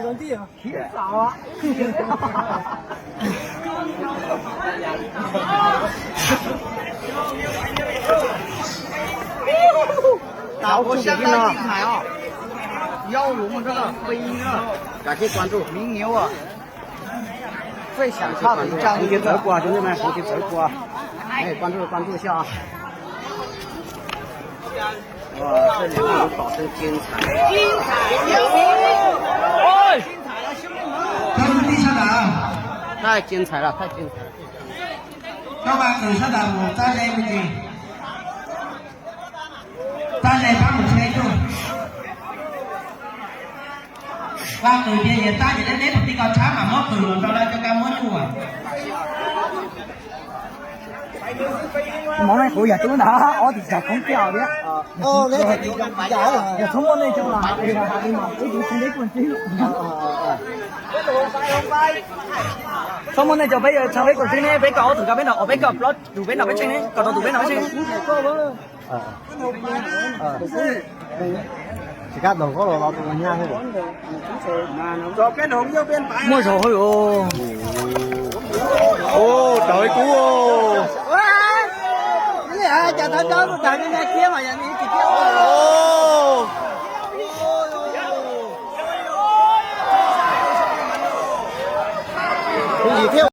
tsis tau nti. Tau ua siab tab ib hais os. Yau luag muaj rab qi na. Kav tsij kuas ntuj. Miv niv ua. Fej xyam tshaj tiv tsaag li txawv kuas, tus ntawd mas kuv tsis txawv kuas. Kuas ntuj, kuas ntuj xyov. Wow, thab tus tij sawv daws, thab tus tij sawv daws, koj ua kws sawv daws mus txab ze me ntsis, txab ze pab mus tsheb tuaj. Ua kws tias yog txab ces neb neb tus tij ko tshab mas muab kws los rau lawv cov kab muab nyuj. Hmoob ne kuv yog tub ntag, ob tug tsav khoob kiag thiab. Yog txhob muaj nej cov los hais li mas ib tug tsis neb kuj ntxib. Txhob muaj nej cov peb yog txhaj peb kuj ntxib ne, peb kom ob tug nrog peb nrog, peb kom plaub tus peb nrog peb tseeb ne, kom rau tus peb nrog peb tseeb. Tsis kab doog koj los los tus nyab. Muaj zog hwj. Ua, raug ib kub. Kuv yim thiab